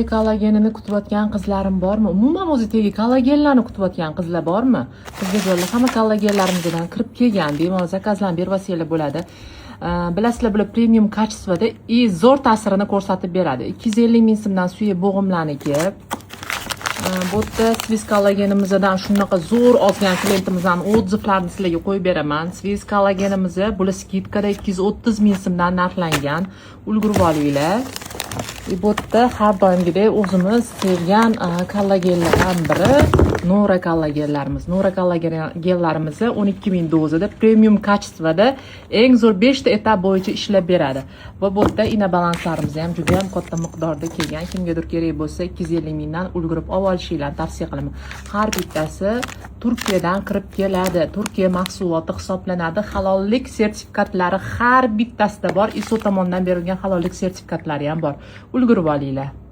Kollagenini kutayotgan qizlarim bormi? Umuman, o'zi tegi kollagenlarni kutayotgan qizlar bormi? Qizlarjonlar, hamma kollagenlarimizdan kirib kelgan, bemalol zakazlarni berib olsanglar bo'ladi. Bilasizlar, bular premium качество da и zo'r ta'sirini ko'rsatib beradi. 250 ming so'mdan suyak bo'g'imlarniki. Bu yerda Swiss kollagenimizdan shunaqa zo'r olgan klientimizdan отзыв larini sizlarga qo'yib beraman. Swiss kollagenimizni bular скидка da 230 ming so'mdan narxlangan. Ulgurib olinglar. И bu yerda har doimgidek o'zimiz sevgan kollagenlardan biri Nora kollagenlarimiz. Nora kollagenlarimizni 12 ming dozada, premium качество da eng zo'r 5 ta etap bo'yicha ishlab beradi. Va bu yerda inobalanslarimiz ham juda ham katta miqdorda kelgan. Kimgadir kerak bo'lsa, 250 mingdan ulgurib olib olishinglarni tavsiya qilaman. Har bittasi Turkiyadan kirib keladi. Turkiya mahsuloti hisoblanadi. Halollik sertifikatlari har bittasida bor. ISO tomonidan berilgan halollik sertifikatlari ham bor. Ulgurib olinglar.